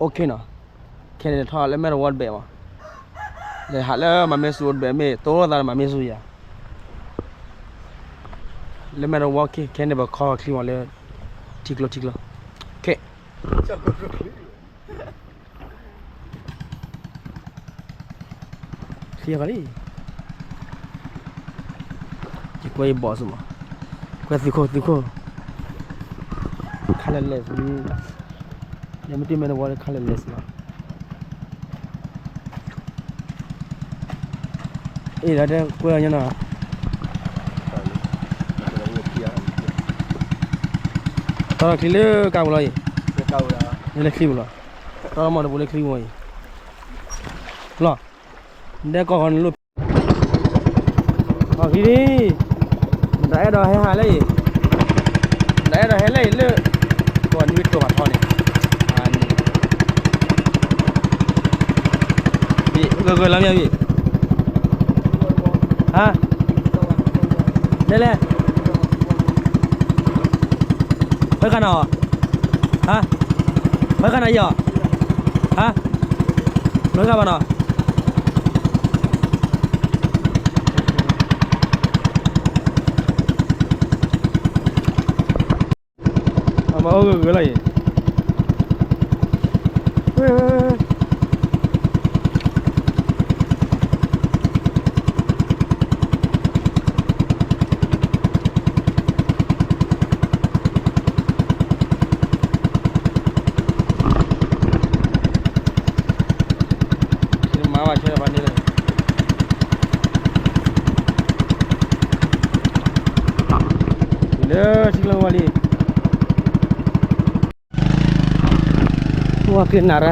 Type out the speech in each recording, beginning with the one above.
အိၣ်ခ့နီၤ, ခဲန့ၣ်ထီၣ်လၢမဲၢ်တဝီတဘဲးမး, လဲၤဟးလၢမၤမ့ၢ်ဆူၣ်အိၣ်တဘဲး မ့ၢ်တိၢ်သးမၤမ့ၢ်ဆူၣ်ယၤ, လၢမဲၢ်တဝီခ့ ခဲန့ၣ်ပခီချံမးလၢ ထံကျိထံကျိ, ခဲ ချံကီလံ, ယကွဲယဘီၣ်စ့ၢ်မး, ကွဲသုးခိၣ်သုးခိၣ်, ခါလဲၣ်လဲၣ်သု, ယမ့ၢ်တမ့ၢ်တဝီလၢခါလဲၣ်လဲၣ်စ့ၢ်မး, အ့ၣ်ဒီးတဲကွဲအီၤညါနီၤ, တီၢ်ချံလၢကါပူၤလီၤအံၤ, လၢချံပူၤလီၤ, တီၢ်မီၢ်တပူၤလၢချံပူၤအံၤ, လီၤ, ဒဲကီၢ်ဃီန့ၣ်လိၣ် ဟီၣ်ကံဒံ, မတၤအဲၣ်ဒိးဟဲဟးလဲၣ်အံၤ, မတၤအဲၣ်ဒိးဟဲလဲၣ်အံၤလၢ, ကီၢ်နံၤဝံတိၢ်ဘၣ်ထီန့ၣ်, ဂ့ၤဂ့ၤလီၤမ့ၢ်ဘံၣ်, ဟါ, လဲၤလဲၤ, ဖဲခါနီၤ, ဟါ, ဖဲခါနီၤယီၤ, ဟါ, ဖဲခါဘၣ်နီၤ အမၤအိၣ်ဂၢၢ်ဂၢၢ်လီၤအံၤ, မၤဘၣ်ဆၢဒီးပှၤန့ၣ်လီၤ, လၢထံကျိဝါလံ, ဝါကျ့နၢ်ရၣ် ထီၣ်ဘံထီၣ် ထီၣ်လၢဖိန့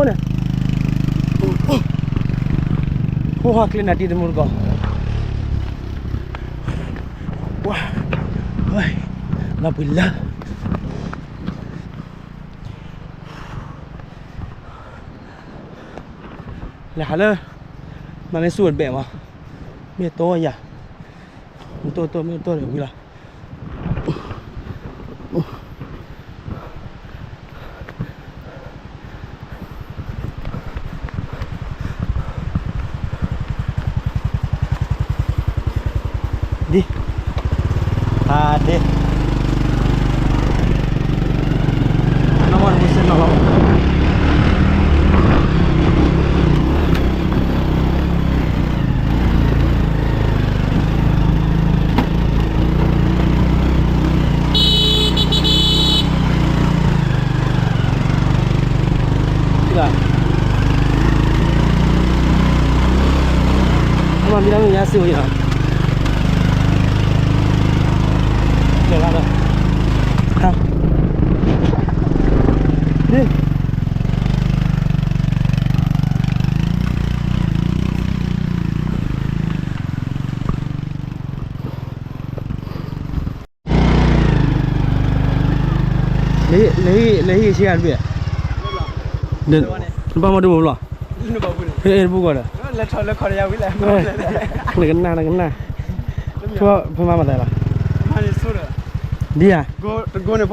ၣ်, ဖိဟီၣ်ချ့နၤတံၤတမူတကိး, ဝါ, လီၤပှံၤလၢ လဲၤဟးလၢ မၤမ့ၢ်ဆူၣ်အိၣ်တဘဲးမး, မ့ၢ်တိၢ်ယၤ, မ့ၢ်တိၢ်တိၢ်မ့ၢ်တိၢ်ဒီးဝံၤလီၤ. ဒ်, ဖးဒ့, နီၢ်မီၢ်တမူစ့ၢ်နီၤလီၤ. အမၤမံၤလၢမုၢ်ညါစ့ၢ်ဝဲနီၤ, လၢလၢလၢ, ဟါ, ဒ် နဟံၣ်ဆံးဂၤတဘ့ၣ်, နဘၣ်မၤဒိၣ်မးဘျီ, ဟဲတပူၤကွၢ်ဒီး, နကနၣ် နကနၣ်, ဖဲမၤမၤသးလီၤ, ဒ်ဧါ, ဒီးသၢဂၤ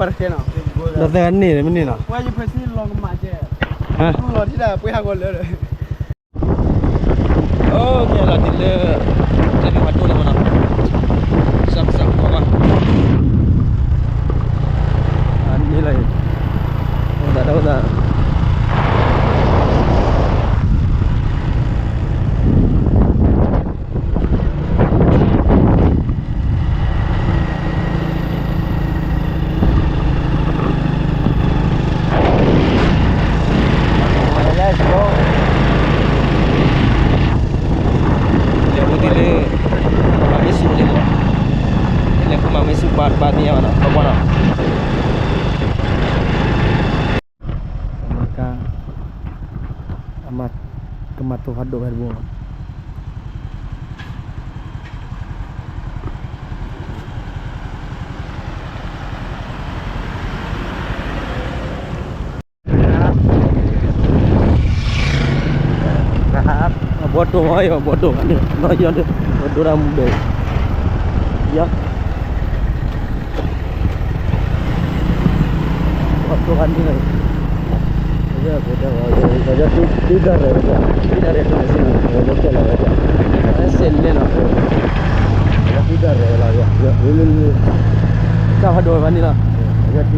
န့ၣ်မ့ၢ်န့ၣ်လီၤ, ဟါ အိၣ်ကဲလီၤတုၤလၢ တၢ်ဖံးဖးဒိၣ်လၢမနီၤ, စးစးကီးဘၣ်, အန့ၣ်လီၤ, အိၣ်သးဒီးအိၣ်သး Let's go. လဲၤအိၣ်ဒ်လၢ မၤမ့ၢ်ဆူၣ်န့ၣ်လီၤ, လဲၤဃုမၤမ့ၢ်ဆူၣ်ဘၣ်ဘၣ်သ့ၣ်ညါဘၣ်နီၤ ကီၢ်ပှၢ်နီၤ, အမၤကါ, အမၤ, ကမၤတိၤဖးဒိၣ်ဖဲတဘိလီၤ. ဘီတိၢ်ဝဲယီၤ ဘီတိၢ်ဝဲန့ၣ် နီၢ်ယီၤဒၢ ဘီတိၢ်တၢ်မူဘဲၣ် ယီၤ ဘီတိၢ်ဝဲန့ၣ်လီၤ တၢ်ရဲၣ် တၢ်ရဲၣ် စ့န့ၣ်လီၤ တၢ်ရဲၣ် တၢ်ဖးဒိၣ်ဝဲန့ၣ်လီၤ တၢ်တီဘံ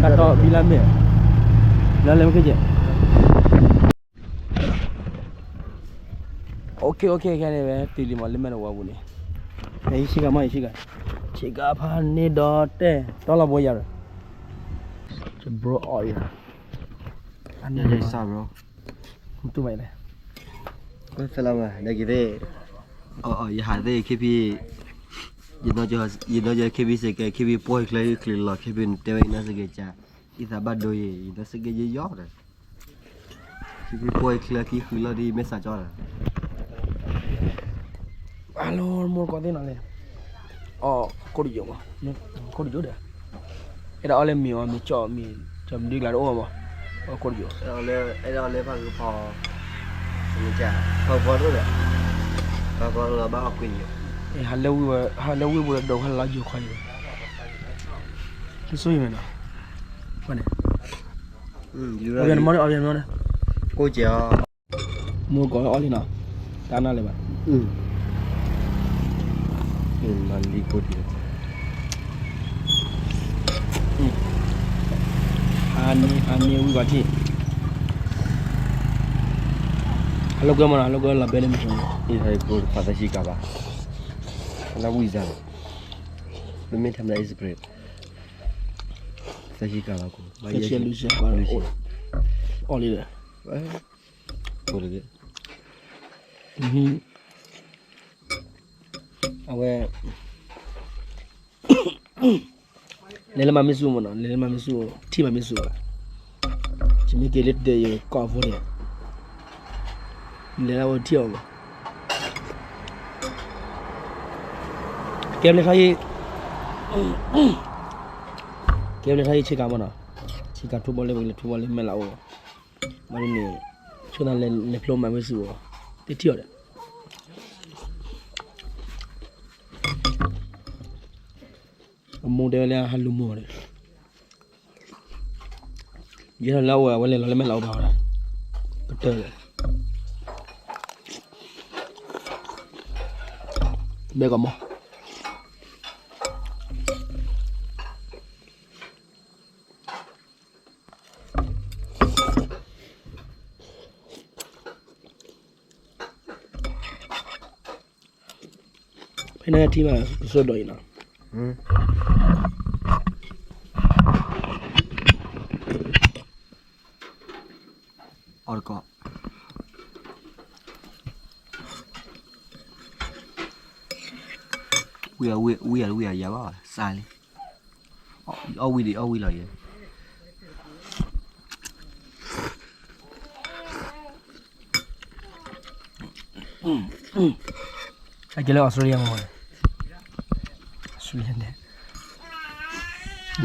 လၢမဲာ် လၢလဲၤမ့ၢ်ခဲကဲ OK OK ခဲန့ၣ်ဝဲ တုၤလံမး လၢမဲာ်တဝီပူၤန့ၣ် ယဆ့ကၤမး ယဆ့ကၤ ဆ့ကၤဖးန့ၢ်ဒီးတဲ တီလီၤဘိယၤရယ် ဘြိအီၤယၤ အန့ၣ် စၢ်ဘြိ တူၢ်ဘၣ်လဲၣ် ဖဲလီၤမး နကသ့ၣ် ယဟးသ့ၣ် ခ့ဖံ ယနီၢ်ကၠီ ခ့ဖံစ့ၢ်ကီး ခ့ဖံပှီၢ်ချၢချံလီၤ ခ့ဖံတဲဝဲယနီၢ်စ့ၢ်ကီးကၢ ယသးဘၣ်ဒိယံၤ ယနီၢ်စ့ၢ်ကီးယယီၤဒီး ခ့ဖံပှီၢ်ချၢခံဃုလီၤဒီး မ့ၢ်စးကၠီဒီး အလီၤ မိၢ်ကီၢ်သ့ၣ်နီၤလဲၣ် အီၣ်ကိၣ်တယိာ်မး ကိၣ်တယိာ်ဒီး အဲၣ်ဒိးအီၣ်လၢမ့ၤအီၤ မ့ၤကၠီၣ် မ့ၤကၠီၣ် မ့ၢ်ဒုးကျါတအိၣ်မး အီၣ်ကိၣ်တယိာ် အဲၣ်ဒိးလၢဖးကဖီ ဖးကဖီတအိၣ်ဒီး ဖးကဖီတအိၣ်ဒီးဘၣ်အီၣ်ကွံာ်တယိာ် ဟးလၢဝ့ၢ်ဝဲ ဟးလၢဝ့ၢ်ပူၤဒီး ဒိးဖးလၢယိၤခီယံၤ တဆိၣ်ယံၤမဲာ်နီၤ န့ၣ် အီၣ်ဘၣ်နမီၢ်န့ၣ် အီၣ်ဘၣ်နမီၢ်န့ၣ် ကိၣ်ကဲၤအီၤ မိၢ်ကီၢ်အီၣ်လံနီၤ တၢ်နၢ်လၢၤဘၣ် မၤလံကိၣ်ဒံး ဟါန့ၢ်ဟါန့ၢ်ဝံၣ်ဘၣ်ထံၣ် ဟဲလိာ်ကွဲမးနီၤ ဟဲလိာ်ကွဲလီၤဘဲလၢမုၢ်ဆိ ဟဲလိာ်ကွဲသးဆံကၤဘၣ် လၢဝံၣ်စၢ် ပမ့ၢ်ထါမတၤ express သးဆံကၤဘၣ်ကိၣ် သးဆံလွံၢ်ဆံ အီၣ်လံဒီး ကိၣ်တဂ့ၤ အဝဲ လဲၤလၢမၤမ့ၢ်ဆူၣ်မးနီၤ လဲၤလၢမၤမ့ၢ်ဆူၣ် ထံၣ်မၤမ့ၢ်ဆူၣ်ဘၣ် ယမ့ၢ်က့ၤလၢတဒဲးယကီၢ်ဖိန့ၣ် လဲၤလၢအဝဲထံၣ်အီၤဘၣ် ကဲဘျဲၣ်ထီၣ်ယံၤ ကဲဘျဲၣ်ထီၣ်ယံၤဆ့ကၤမးနီၤ ဆ့ကၤထူဘီလၢပကလဲၤထူဘီလၢမဲာ်လးအိၣ် မၤဒ်န့ၣ် ဆိသးလဲၤဖျိမၤမ့ၢ်ဆူၣ်အီၤ တထံၣ်အီၤဒီး အမိၢ်တဲဝဲလၢဟးလူၤမိၢ်ဒီး ယဲထီၣ်လၢအဝဲ အဝဲလဲၤလီၤလၢမဲာ်လးအိၣ်ဘၣ်ဝဲဒၣ် ကတၢၢ်ဒီး ဘဲကီးမး ဖဲန့ၣ်ထံၣ်ဘၣ်ကစီဒီးအံၤနီၤ အီၣ်တကီး ဝံၢ်ယၤ ဝံၢ်ယၤ ဝံၢ်ယၤဘၣ် စးလံ အီၣ်ဝံၣ်ဒီး အီၣ်ဝံၣ်လီၤယဲ အကဲလၢ Australia မ့ၢ် Australia န့ၣ်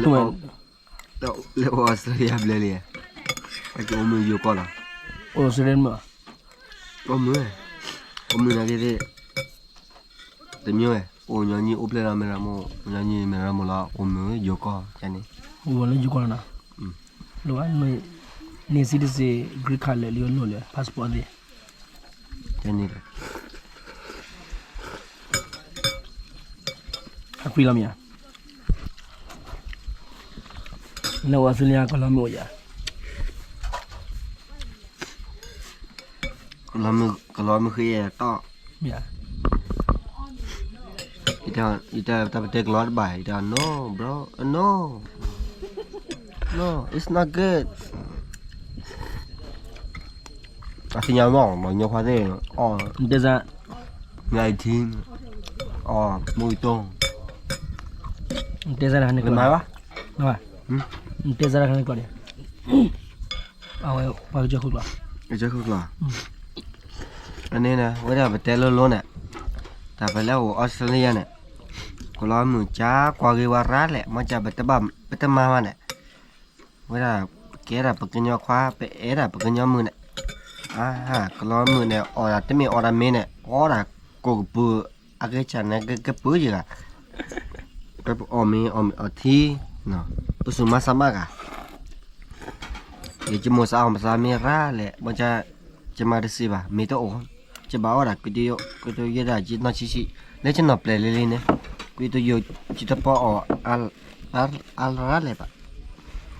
လၢ Australia ဘျဲလံ အကအိၣ်မုာ်ယိၤကီၢ်လီၤ Australia မ့ၢ် အိၣ်မုာ် အိၣ်မုာ်နာ်က့သ့ၣ် တမ့ၢ်ဝဲ အိၣ်ညီနုၢ်အိၣ်ဖျဲၣ်လီၤမဲရမိၢ် ညီနုၢ်မဲရမိၢ်လီၤ အိၣ်မုာ်ယိၤကီၢ် ကန့ၣ် အိၣ်ဝဲလၢယိၤကီၢ်လီၤနီၤ လိၣ်ဘၣ် န့ၢ် citizen green card လၢာ်လံလိၣ်လၢ passport သ့ၣ် ကန့ၣ် အfreeလီၤမ့ၢ်ဧါ လၢ Australia ကလီမုၢ်အိၣ်ယၤ ကလီမုၢ်ဃ့ယဲတီၢ် မ့ၢ်ဧါ ယတၢ်ပတဲကလီတဘၣ် ယတၢ် no bro no no it's not good အသ့ၣ်ညါမး မ့ၢ်ညီခွါသ့ၣ် အီၣ် နတဲစၢ် ညါအံၤထံ အီၣ် မူကတိၢ် နတဲစၢ်တခါန့ၣ်ကျီၢ် နမၤဘၣ် နတဲစၢ်တခါန့ၣ်ကျီၢ်န့ၣ် အဝဲပှၤကစၢၢ်ခိၣ်ကျီၢ် ကစၢၢ်ခိၣ်ကျီၢ် အန့ၣ် ဝဲဒၣ်ပတဲလိၤလိၤန့ၣ် တၢ်ပလဲၤအိၣ် Australia န့ၣ် ကလီမုၢ်ကၠါကွၢ်ဂ့ၤဝဲရၤလဲၣ် မ့ၢ်ကၠါ ပတမၤမးန့ၣ် ဝဲဒၣ် ကဲဒၣ်ပကညီခွါ ပအဲၣ်ဒၣ်ပကညီမုၢ်န့ၣ် အါ ကလီမုၢ်န့ၣ် အီၣ်ဒၣ်တမ့ၢ်အီၣ်ဒၣ်မ့ၤန့ၣ် အီၣ်ဒၣ်ကိၢ်ကပူၤ အဂ့ၢ်ဆၣ်န့ၣ် ကပၢယဂၤ ပအီၣ်မ့ၤအီၣ်မ့ၤအီၣ်ထံ ပစူၢ်မၤစၢၤမးဂၤ ယကမိၣ်စးအီၣ်မၤစၢၤမ့ၢ်ရၤလဲၣ် ဘၣ်ဆၣ် ယမၤတစံးဘၣ် မ့ၢ်တအိၣ် ယဘၣ်အီၣ်ဒၣ် ကွံတယိၣ်ဒၣ်ယနီၢ်ဆံးဆံး လၢယနီၢ်ပျဲၢ်လံၤလံၤန့ၣ် ကွံတယိၣ် ယတပီအီၣ် အါရၤလဲၣ်ဘၣ်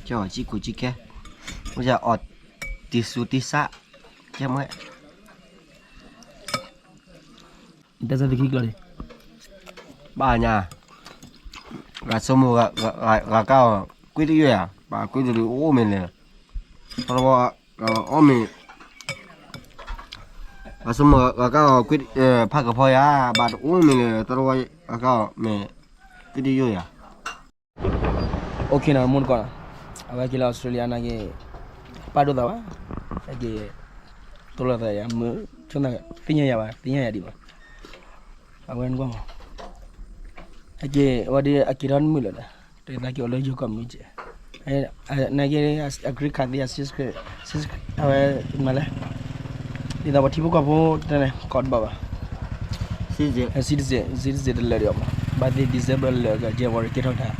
ယအီၣ်ကံကူၣ်ကံကဲ ယအီၣ်တံၢ်စူၤတံၢ်စး ကဲမွဲ တၢ်သးသခံကျီၢ်န့ၣ် ဘၣ်ညါ ဂၤဆိကမိၣ် ဂၤကါအီၤ ကွံတယိၣ်ယၤ ဘၣ်ကွံတဒုးအိၣ်မ့ၢ်လဲၣ် တၢ်တဝီ အီၣ်မ့ၤ ဂၤဆိကမိၣ် ဂၤကါအီၤ ကွံ ဖးကဖီယၤ ဘၣ်တအိၣ်မ့ၢ်လဲၣ် တၢ်တဝီ ဂၤကါအီၤမ့ၢ် ကွံတယိၣ်ယၤ OK နီၤ မူတကီၢ်နီၤ အဝဲက့ၤလၢ Australia နာ်က့ၤ ပာ်ဒိၣ်သးဘၣ် အက့ၤ တိၢ်လီၤသးယၤ မုၢ် ဆိသး သ့ၣ်ညါယၤဘၣ် သ့ၣ်ညါယၤဒံးဘၣ် အဝဲနကွၢ်မး အက့ၤ အဝဲဒ်အက့ၤထီၣ်တမုာ်လၢၤဒီး တသးက့ၤအိၣ်လၢယိၤကီၢ်မုၢ်ကဲး နာ်က့ၤ အ green card သ့ၣ် အ citizen အဝဲ မၤလဲၣ် ဒ်သိးပှၤထံဖိကီၢ်ဖိတၢ်န့ၣ် ကီးတဘၣ်ဘၣ် citizen citizen citizen တလၢာ်ဒီးအီၤမး ဘၣ်သ့ၣ် December လၢာ်က January ကဲထီၣ်တၢ်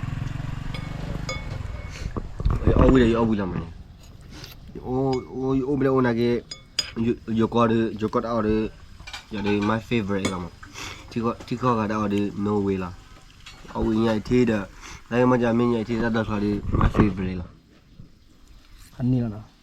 ယအီၣ်ဝံၤဒီး ယအီၣ်ဝံၤလီၤမးန့ၣ် ယအိၣ်ဘျဲၣ်အိၣ်နာ်က့ၤ ယိၤကီၢ်ဒီး ယိၤကီၢ်တၢ်အီၣ်ဒီး ယၤဒီး my favorite လီၤမး ထံကီၢ်ဂၤတၢ်အီၣ်ဒီး no way လီၤ အီၣ်ဝံၤညၣ်အံၤထံဒီး လၢမ့ၢ်ညၣ်အံၤထံတၢ်ဒီဖျီဒီး my favorite လီၤ အန့ၣ်လီၤနီၤ